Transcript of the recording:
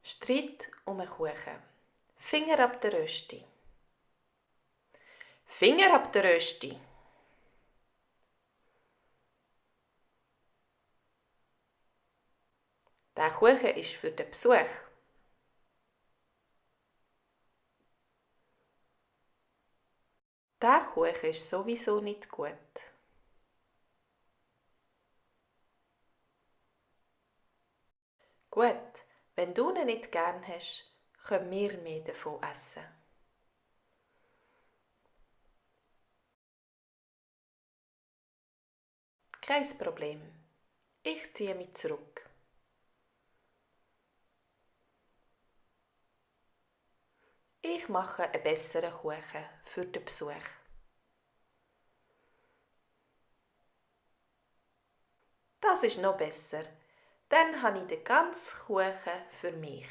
Streit um einen Kuchen. Finger ab der Rösti. Finger ab der Rösti. Der Kuchen ist für den Besuch. Der Kuchen ist sowieso nicht gut. Gut, wenn du ihn nicht gern hast, können wir mehr davon essen. Kein Problem. Ich ziehe mich zurück. Ich mache einen besseren Kuchen für den Besuch. Das ist noch besser. Dann habe ich den ganzen Kuchen für mich.